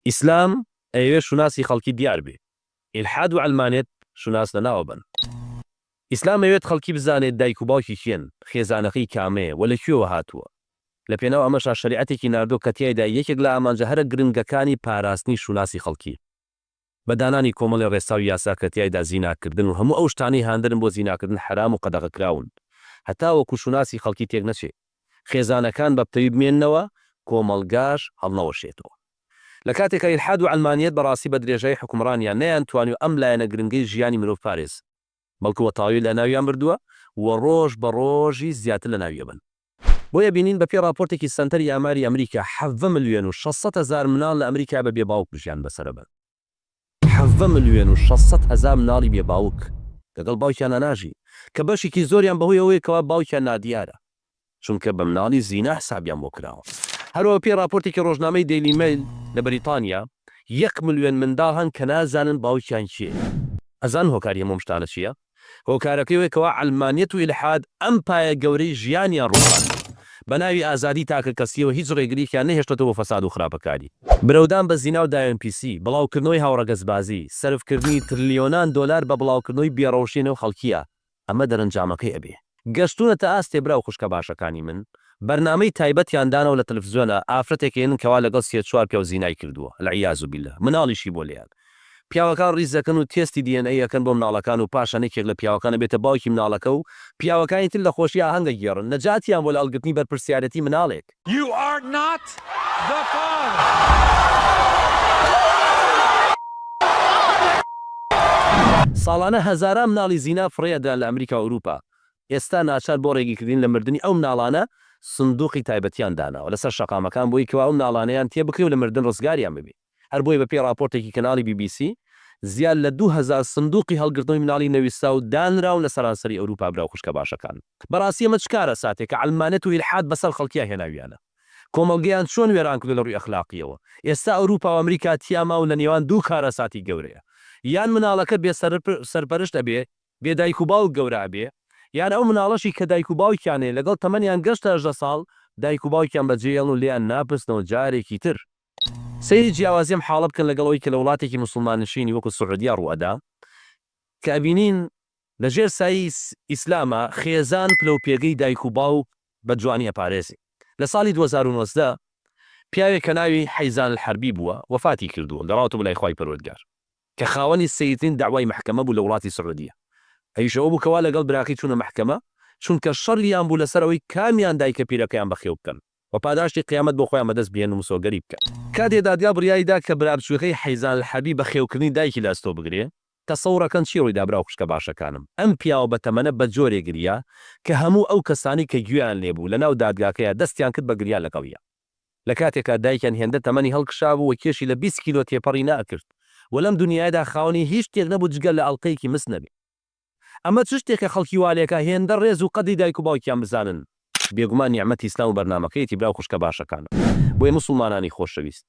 ئیسلام ئەیەوێ شوناسی خەڵکی دیار بێ، ئیلحاد و عەلمانێت شوناس لەناوە بەن. ئیسلام ئەیەوێت خەڵکی بزانێت دایک و باوکی کێن، خێزانەکەی کامەیە و لە کوێوە هاتووە. لە پێناو ئەمەشا شەریعەتێکی ناردووە کە تیایدا یەکێک لە ئامانجە هەرە گرنگەکانی پاراستنی شوناسی خەڵکییە. بە دانانی کۆمەڵێ ڕێسا و یاسا کە تیایدا زیناکردن و هەموو ئەو شتانەی هاندەرن بۆ زیناکردن حەرام و قەدەغەکراون هەتاوەکو شوناسی خەڵکی تێک نەچێ، خێزانەکان بە پتەوی بمێننەوە، کۆمەڵگاش هەڵنەوەشێتەوە. لە کاتێکا ئیلحاد و عەلمانیەت بە ڕاستی بە درێژایی حوکمڕانیان نەیانتوانیوە ئەم لایەنە گرنگەی ژیانی مرۆڤ بپارێزن، بەڵکو بە تەواوی لەناویان بردووە و ڕۆژ بە ڕۆژیش زیاتر لەناوی ئەبەن. بۆیە بینین بەپێی ڕاپۆرتێکی سەنتەری ئاماری ئەمریکا 17 ملیۆن و 600 هەزار مناڵ لە ئەمریکا بە بێ باوک ژیان بەسەرەبەن. 17 ملیۆن و 600 هەزار مناڵی بێ باوک لەگەڵ باوکیانا ناژین، کە بەشێکی زۆریان بەهۆی ئەوەیە کەوا باوکیان نادیارە، چونکە بە مناڵی زینا حسابیان بۆ کراوە. هەروەها بەپێی ڕاپۆرتێکی ڕۆژنامەی دەیلی مەیل لە بەریتانیا، یەک ملیۆن منداڵ هەن کە نازانن باوکیان کێیە. ئەزانن هۆکاری هەموو ئەم شتانە چییە؟ هۆکارەکەی ئەوەیە کەوا عەلمانیەت و ئیلحاد ئەم پایە گەورەی ژیانیان ڕووخاندووە. بە ناوی ئازادی تاکەکەسییەوە هیچ ڕێگرییەکیان نەهێشتۆتەوە بۆ فەساد و خراپەکاری. برەودان بە زینا و داوێنپیسی، بڵاوکردنەوەی هاوڕەگەزبازی، سەرفکردنی ترلیۆنان دۆلار بە بڵاوکردنەوەی بێڕەوشی نێو خەڵکییە، ئەمە دەرەنجامەکەی ئەبێ. گەشتوونەتە ئاستێ برا و خوشکە باشەکانی من، بەرنامەی تایبەتیان داناوە لە تەلەفزیۆنا، ئافرەتێک ئەیەنن کەوا لەگەڵ سێ چوار پیاو زینای کردووە، العیاذ باللە، مناڵیشی بۆ لێیان. پیاوەکان ڕیز دەکەن و تێستی DNA ئەکەن بۆ مناڵەکان و پاشان یەکێک لە پیاوەکان ئەبێتە باوکی مناڵەکە و پیاوەکانی تر لە خۆشی ئاهەنگ ئەگێڕن، نەجاتیان بووە لە هەڵگرتنی بەرپرسیارێتی مناڵێک. You are not the father. ساڵانە هەزاران مناڵی زینا فڕێ ئەدران لە ئەمریکا و ئەوروپا، ئێستا ناچار بۆ ڕێگریکردن لە مردنی ئەو مناڵانە سندوقی تایبەتیان داناوە لەسەر شەقامەکان بۆی کەوا ئەو مناڵانەیان تێ بکرێ و لە مردن ڕزگاریان ببێ. هەر بۆیە بەپێی ڕاپۆرتێکی کەناڵی بی بی سی، زیاد لە 2000 سندوقی هەڵگرتنەوەی مناڵی نەویستراو دانراون لە سەرانسەری ئەوروپا برا و خوشکە باشەکان. بەڕاستی ئەمە چ کارەساتێکە عەلمانێت و ئیلحاد بەسەر خەڵکیا هێناویانە. کۆمەڵگەیان چۆن وێران کردوە لە ڕووی ئەخلاقیەوە. ئێستا ئەوروپا و ئەمریکا تیا ماون لە نێوان دوو کارەساتی گەورەیە. یان مناڵەکە بێ سەرپەرشت ئەبێ، بێ دایک و باوک گەورە ئەبێ، یان ئەو مناڵەشی کە دایک و باوکیان هەیە لەگەڵ تەمەنیان گەشتە 18 ساڵ دایک و باوکیان بەجێیەڵن و لێیان ناپرسنەوە جارێکی تر. سەیری جیاوازی ئەم حاڵە بکەن لەگەڵ ئەوەی کە لە وڵاتێکی موسڵمان نشینی وەکو سعودیە ڕووئەدا کە ئەبینین لە ژێر سایەی ئیسلاما خێزان پلە و پێگەی دایک و باوک بە جوانی ئەپارێزێ. لە ساڵی 2019 پیاوێک کە ناوی حەیزان الحربی بووە وەفاتی کردووە گەڕاوەتەوە بۆ لای خوای پەروەردگار کە خاوەنی سەیرترین دەعوای مەحکەمە بوو لە وڵاتی سعودیە ئەویش ئەوە بوو کەوا لەگەڵ براکەی چوونە مەحکەمە چونکە شەڕیان بوو لەسەر ئەوەی کامیان دایکە پیرەکەیان بەخێو بکەن. و پاداشتی قیامەت بۆ خۆیان بەدەست بهێنن و مسۆگەری بکەن. کاتێ دادگا بڕیاری دا کە برا بچوکەکەی حەیزان الحەبی بەخێوکردنی دایکی لە ئەستۆ بگرێ، تەسەورەکەن چی ڕوویدا برا و خوشکە باشەکانم، ئەم پیاوە بەتەمەنە بە جۆرێ گریا کە هەموو ئەو کەسانەی کە گوێیان لێ بوو لەناو دادگاکەیا دەستیان کرد بە گریان لەگەڵیا. لە کاتێکا دایکیان هێندە تەمەنی هەڵکشابوو و کێشی لە 20 کیلۆ تێپەڕی نەئەکرد و لەم دونیایەدا خاوەنی هیچ شتێک نەبوو جگە لە ئەڵقەیەکی مس نەبێ. ئەمە چ شتێکە خەڵکی وا لێکا هێندە ڕێز و قەدری دایک و باوکیان بزانن؟ بێگومان نیعمەتی ئیسلام و بەرنامەکەیەتی برا و خوشکە باشەکانم. بۆیە موسوڵمانانی خۆشەویست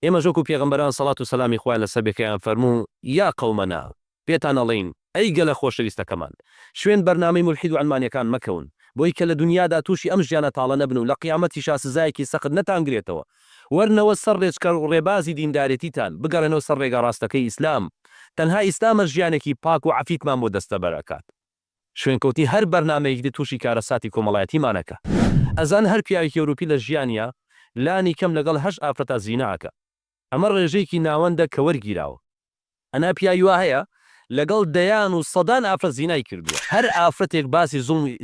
ئێمەش وەکو پێغەمبەران سەڵات و سەلامی خوایان لەسەر بێ کەیان فەرموو، یا قومنا، پێتان ئەڵێین ئەی گەلە خۆشەویستەکەمان شوێن بەرنامەی مولحید و عەلمانیەکان مەکەون بۆی کە لە دونیادا توشی ئەم ژیانە تاڵە نەبن و لە قیامەتیشا سزایەکی سەخت نەتانگرێتەوە وەرنەوە سەر ڕێچکە و ڕێبازی دیندارێتیتان، بگەڕێنەوە سەر ڕێگا ڕاستەکەی ئیسلام، تەنها ئیسلامە ژیانێکی پاک و عەفیفمان بۆ دەستەبەر ئەکات. شوێنکەوتنی هەر بەرنامەیەکی تر توشی کارەساتی کۆمەڵایەتیمان ئەکا. ئەزانن هەر پیاوێکی ئەوروپی لە ژیانیا لانی کەم لەگەڵ هەشت ئافرەتا زینا ئەکا. ئەمە ڕێژەیەکی ناوەندە کە وەرگیراوە. ئەنا پیاوی وا هەیە لەگەڵ دەیان و سەدان ئافرەت زینای کردووە. هەر ئافرەتێک باسی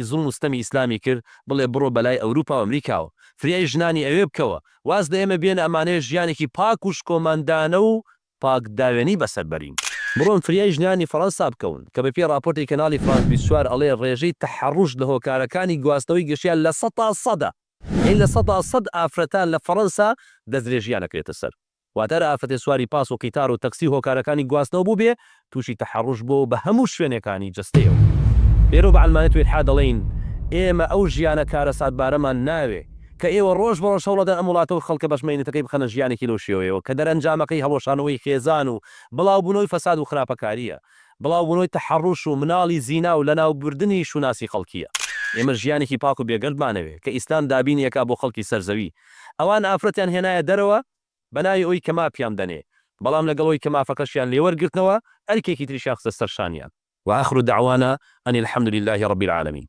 زوڵم و ستەمی ئیسلامی کرد بڵێ بڕۆ بەلای ئەوروپا و ئەمریکاوە فریای ژنانی ئەوێ بکەوە واز لە ئێمە بێنە ئەمانەوێ ژیانێکی پاک و شکۆمەندانە و پاک داوێنی بەسەر بەرین. بڕۆن فریای ژنانی فەرەنسا بکەون کە بەپێی ڕاپۆرتی کەناڵی فرانس 24 ئەڵێ ڕێژەی تەحەڕوش لە هۆکارەکانی گواستنەوەی گشتیان 100% ە یانی 100% ئافرەتان لە فەرەنسا دەستدرێژیان ئەکرێتە سەر. واتە هەر ئافرەتێ سواری پاس و قیتار و تەکسی و هۆکارەکانی گواستنەوە بووبێ تووشی تەحەڕوش بووە و بە هەموو شوێنێکانی جەستەیەوە. لێرەوە بە عەلمانیەت و ئیلحاد دەڵێین ئێمە ئەو ژیانە کارەساتبارەمان ناوێ کە ئێوە ڕۆژ بە ڕۆژ هەوڵەدەن ئەم وڵاتە و خەڵکە بەشمەینەتەکەی بخەنە ژیانێکی لەو شێوەیەوە کە دەرەنجامەکەی هەڵوەشانەوەی خێزان و بڵاوبوونەوەی فەساد و خراپەکارییە، بڵاوبوونەوەی تەحەڕوش و مناڵی زینا و لەناوبردنی شوناسی خەڵکییە. ئێمە ژیانێکی پاک و بێگەردمانەوێ کە ئیسلام دابینی ئەکا بۆ خەڵکی سەر زەوی. ئەوان ئافرەتیان هێنایە دەرەوە. بەناوی ئەوەی کە مافیان دەنێ، بەڵام لەگەڵ ئەوەی کە مافەکەشیان لێ وەرگرتنەوە، ئەرکێکی تریشیان خستە سەر شانیان. وآخر دعوانا ان الحمد للە رب العالمین.